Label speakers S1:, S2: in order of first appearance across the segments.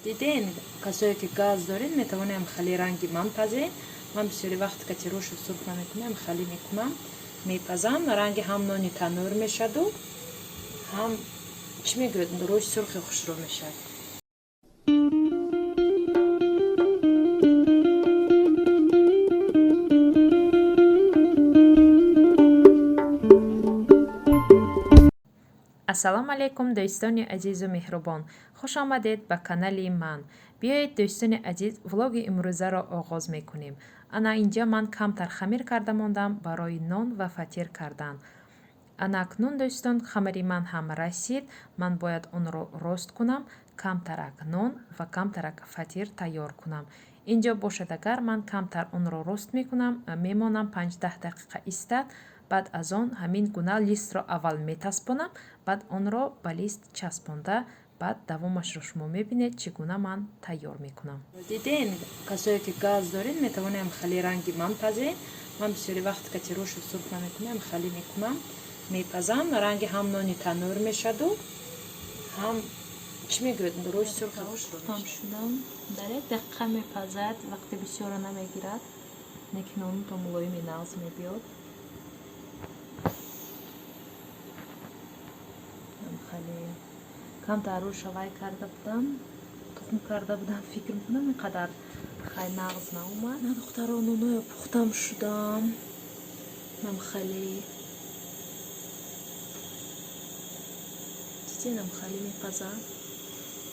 S1: Диден, касое ки газ дорен, метавонем хали ранги ман пазен. Ман бисёри вақт кати рӯшу сурх намекунам, хали мекунам, мепазам. Ранги ҳам нони танӯр мешаду, ҳам чӣ мегӯяд, рӯи сурхи хушрӯ мешавад. Ассалому алайкум, дӯстони азизу меҳрубон, хуш омадед ба канали ман. Биёед, дӯстони азиз, влоги имрӯзаро оғоз мекунем. Ана инҷа ман камтар хамир карда мондам барои нон ва фатир кардан. Ана акнун, дӯстон, хамири ман ҳам расид. Ман бояд онро рост кунам, камтарак нон ва камтарак фатир тайёр кунам. Инҷо бошад, агар ман камтар онро рост мекунам, мемонам 5-10 дақиқа истад. Баъд аз он ҳамин гуна листро аввал метаспонам, баъд онро ба лист часпонда, баъд давомашро шумо мебинед, чӣ гуна ман тайёр мекунам. Диден, касое ки газ дорен, метавонем хали ранги ман пазен. Ман бисёри вақт кати рӯшу сурх намекунам, хали мекунам, мепазам. Ранги ҳам нони танӯр мешаду, ҳам чӣ мегӯяд, рӯи сурхи хушрӯ.
S2: Шудам, дар як дақиқа мепазад, вақти бисёро намегирад, лекин нону то мулоими нағз мебиёд.
S1: Хеле камтар рӯша вай карда будам, тухм карда будам, фикр мекунам, ин қадар хай нағз наомад. На, духтаро, ноноя пухтам шудам. Нам хеле диденам, хеле мепазад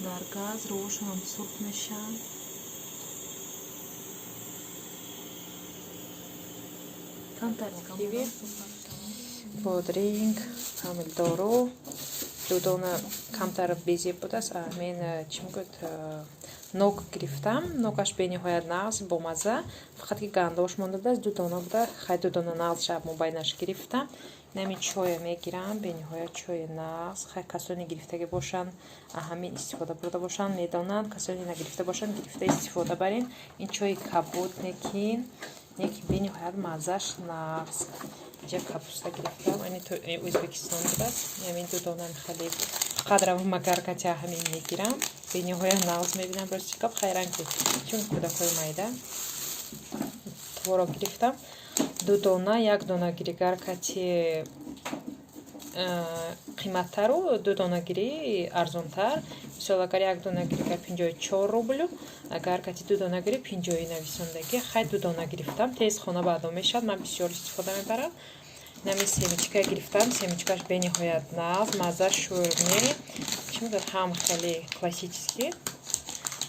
S1: дар газ, рӯшонам сурх мешавад. Камтар
S3: киви, бодринг, помидору дудона камтар безеб будааст. Мен, чӣ мегӯяд, нок гирифтам. Нокаш бениҳоят нағз, бомазза, фақат ки гандош монда будааст. Ду дона буда, хай, ду дона нағз шаб мобайнаш гирифтам. Инами чоя мегирам, бениҳоят чои нағз. Хай, касоне гирифтагӣ бошанд, ҳамин истифода бурда бошанд, медонанд. Касоне нагирифта бошанд, гирифта истифода барен. Ин чои кабуд, некин бениҳоят маззаш нағз. Инҷа капуста гирифтам, ани Ӯзбекистон будааст. Ҳамин ду донам хеле фақат равам, магар катя ҳамин мегирам, бениҳоят нағз мебинам. Рости гап, хайранки чун кӯдакҳои майда. Творог гирифтам ду дона, як дона гиригар кати қиматтару, ду дона гирӣ арзонтар. Мисол, агар як дона гиригар 54 рублю, агар кати ду дона гирӣ 50 нависондагӣ. Хай, ду дона гирифтам, тез хона баъдо мешавад, ман бисёр истифода мебарам. Нами семечка гирифтам, семечкаш бениҳоят нағз, мазза шӯрне, чӣ мегӯяд, ҳам хеле классический,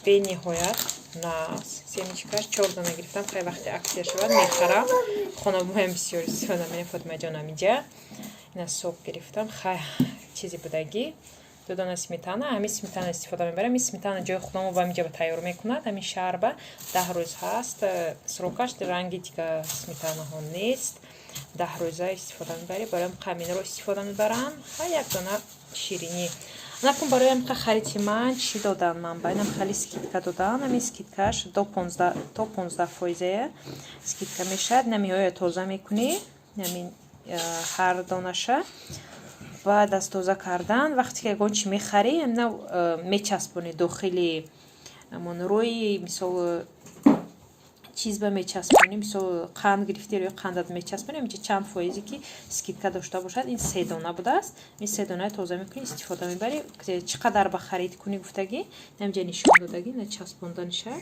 S3: бениҳоят нағз семечкаш. Чор дона гирифтам, хай, вақте акция шавад, мехарам, хонабоям бисёр истифода мерем. Фотимаҷонам инҷа. Ина сок гирифтам, хай, чизи будагӣ. Ду дона сметана, ҳамин сметана истифода мебарам. Ин сметана ҷои худамо ба ҳаминҷа тайёр мекунад. Ҳамин шарба 10 рӯз ҳаст срокаш, ранги дига сметанаҳо нест, 10 рӯза истифода мебарӣ. Бароям қаминро истифода мебарам. Хай, як дона ширинӣ накун. Бароям ха хариди ман чӣ додан? Ман ба инам хеле скидка додан. Ҳамин скидкаш то 15 фоизая скидка мешавад. Намиҳоя тоза мекунӣ, ҳамин ҳар донаша. Баъд аз тоза кардан, вақте ки ягон чӣ мехарӣ, ҳамина мечаспонӣ дохили ҳамон рӯи, мисол, чиз ба мечаспонӣ, мисол, қанд гирифтӣ, рӯи қандат мечаспонӣ. Ҳаминҷа чанд фоизе ки скидка дошта бошад. Ин се дона будааст. Ин се донаи тоза мекунӣ, истифода мебарӣ. Чӣ қадар ба харид кунӣ гуфтагӣ, ҳаминҷа нишон додагӣ, на часпонданиша.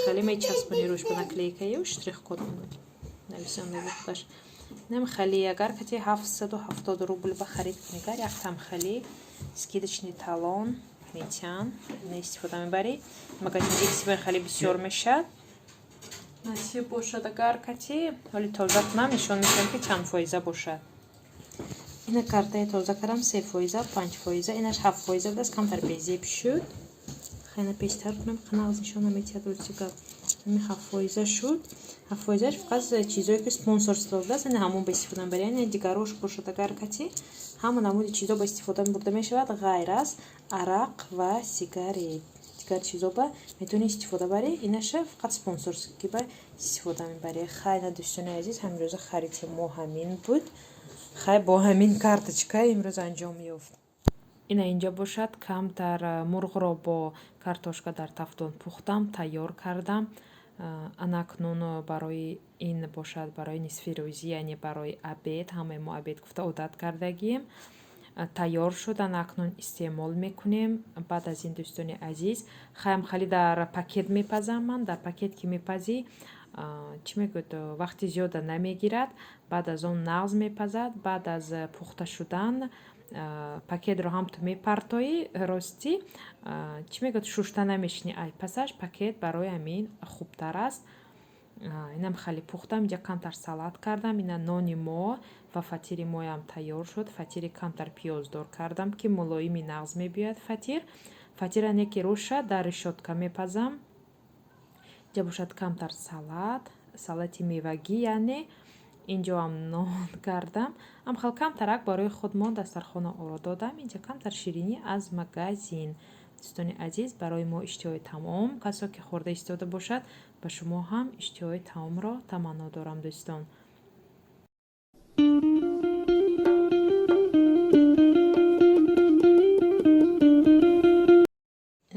S3: Хеле мечаспонӣ рӯш ба наклейкаю штрих-код нависондаги худаш. Нам хали, агар кати 770 рубл ба харид кунӣ, гар яктам хали скидочный талон метиҳанд, истифода мебарӣ. Магазин Экси хеле бисёр мешавад. Насиб бошад, агар кати ҳоли тоза кунам, нишон медиҳам, ки чанд фоиза бошад. Ина картаи тоза кардам, 3 фоиза, 5 фоиза, инаш 7 фоиза будааст, камтар безеб шуд. Хайна пештар кунам, қанағз нишон наметиҳад, рости гап. Ҳамин 7 фоиза шуд. 7 фоизаш фақат чизое ки спонсорство будааст, ина ҳамон ба истифода мебарӣ. Яъне дигарош бошад, агар кати ҳама намуди чизо ба истифода бурда мешавад, ғайр аз арақ ва сигарет. Дигар чизо ба метавонӣ истифода барӣ, инаша фақат спонсорский ба истифода мебарӣ. Хай, на, дӯстони азиз, ҳамирӯза хариди мо ҳамин буд. Хай, бо ҳамин карточка имрӯз анҷом ёфт.
S1: Ина инҷа бошад, камтар мурғро бо картошка дар тафдон пухтам, тайёр кардам. Ана акнун барои ин бошад, барои нисфи рӯзӣ, яъне барои обед, ҳамаи мо обед гуфта одат кардагием. Тайёр шуд, ана акнун истеъмол мекунем. Баъд аз ин, дӯстони азиз, хаям хали дар пакет мепазам ман. Дар пакет ки мепазӣ, чӣ мегӯяд, вақти зиёда намегирад, баъд аз он нағз мепазад. Баъд аз пухта шудан пакетро ҳам ту мепартоӣ, ростӣ, чӣ мегӯяд, шушта намешинӣ ай пасаш. Пакет барои ҳамин хубтар аст. Инам хеле пухтам, инҷа камтар салат кардам. Ина нони мо ва фатири моям тайёр шуд. Фатири камтар пиёздор кардам, ки мулоими нағз мебиёяд фатир. Фатира не ки рӯша дар решётка мепазам. Инҷа бошад камтар салат, салати мевагӣ, яъне инҷоам нон кардам. Ам хел камтарак барои худмон дастархона оро додам. Инҷа камтар ширинӣ аз магазин. Дӯстони азиз, барои мо иштиҳои таом. Касо ки хӯрда истода бошад, ба шумо ҳам иштиҳои таомро таманно дорам, дӯстон.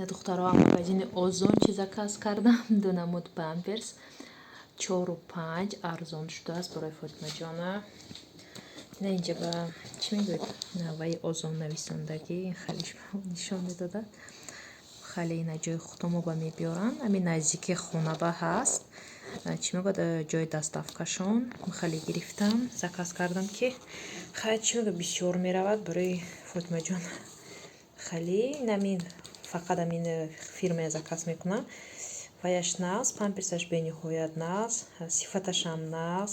S2: Духтаро, магазини Озон чи заказ кардам? Ду намуд памперс, чору панҷ, арзон шудааст барои Фотимаҷона. Ина инҷа ба чӣ мегӯяд, наваи Озон нависондагӣ, хеле нишон медодад. Хеле ина ҷои худомо ба мебиёранд, ҳамин наздики хонаба ҳаст, чӣ мегӯяд, ҷои доставкашон. Хеле гирифтам, заказ кардам, ки хай, чӣ мегӯяд, бисёр меравад барои Фотимаҷон. Хеле инамин фақат ҳамин фирмая заказ мекунам. Ваяш нағз, памперсаш бениҳоят нағз, сифаташам нағз,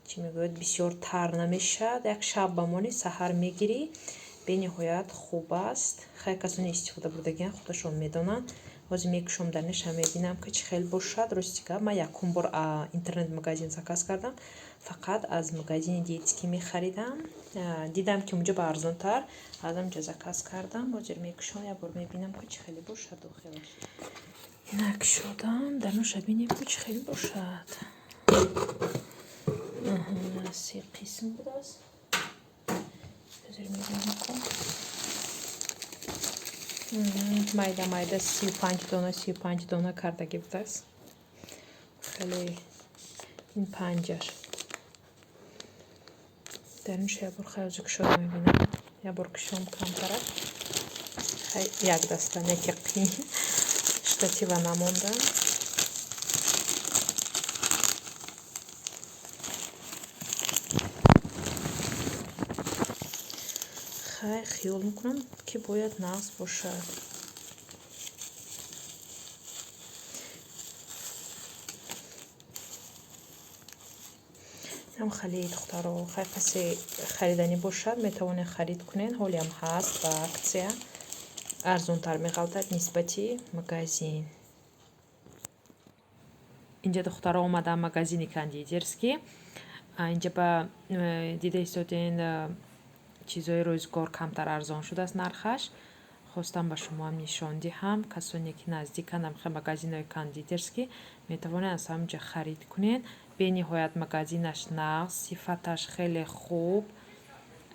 S2: чӣ мегӯяд, бисёр тар намешавад. Як шаб ба мони, саҳар мегирӣ, бениҳоят хуб аст. Хай, касоне истифода бурдагиан, худашон медонанд. Ҳозир мекушом, дар неша мебинам, ки чӣ хел бошад. Рости гап, ман якум бор интернет магазин заказ кардам, фақат аз магазини детский мехаридам. Дидам, ки унҷо ба арзонтар, аз ҳамҷо заказ кардам. Ҳозир мекушом, як бор мебинам, ки чӣ хеле бошад дохилаш. Ина кушодам, дар ноша бинем, ки чӣ хеле бошад. Се қисм будааст. Ҳозир мебинам, ку майда майда 35 дона, 35 дона кардагӣ будааст. Хеле ин панҷаш дар ин як бор. Хай, ҳозир кушода мебинам, як бор кушом камтарак. Хай, як даста не ки қин, штатива намондам. Хай, хиёл мекунам, ки бояд нағз бошад. Ам хеле, духтаро, хай, касе хариданӣ бошад, метавонед харид кунед. Ҳолиам ҳаст ба акция, арзонтар меғалтад нисбати магазин. Инҷа, духтаро, омадам магазини кондитерский. Инҷа ба дида истоден, чизҳои рӯзгор камтар арзон шудааст нархаш. Хостам ба шумоам нишон диҳам. Касоне ки наздиканд ҳамхел магазинҳои кондитерский, метавонед аз ҳаминҷа харид кунед. Бениҳоят магазинаш нағз, сифаташ хеле хуб,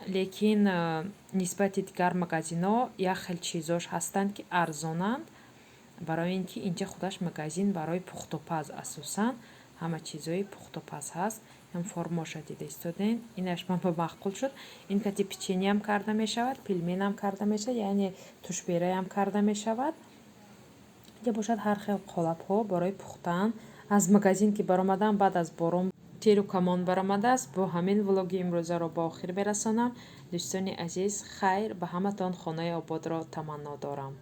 S2: лекин нисбати дигар магазинҳо як хел чизош ҳастанд, ки арзонанд, барои ин ки инҷа худаш магазин барои пухтупаз, асосан ҳама чизҳои пухтупаз ҳаст. Ин формаша дида истодем, инаш ман ба маъқул шуд. Ин кати печеньеам карда мешавад, пельменам карда мешавад, яъне тушбераам карда мешавад. Инҷа бошад ҳар хел қолабҳо барои пухтан. Аз магазин ки баромадам, баъд аз борон тиру камон баромадааст. Бо ҳамин влоги имрӯзаро ба охир мерасонам. Дӯстони азиз, хайр, ба ҳаматон хонаи ободро таманно дорам.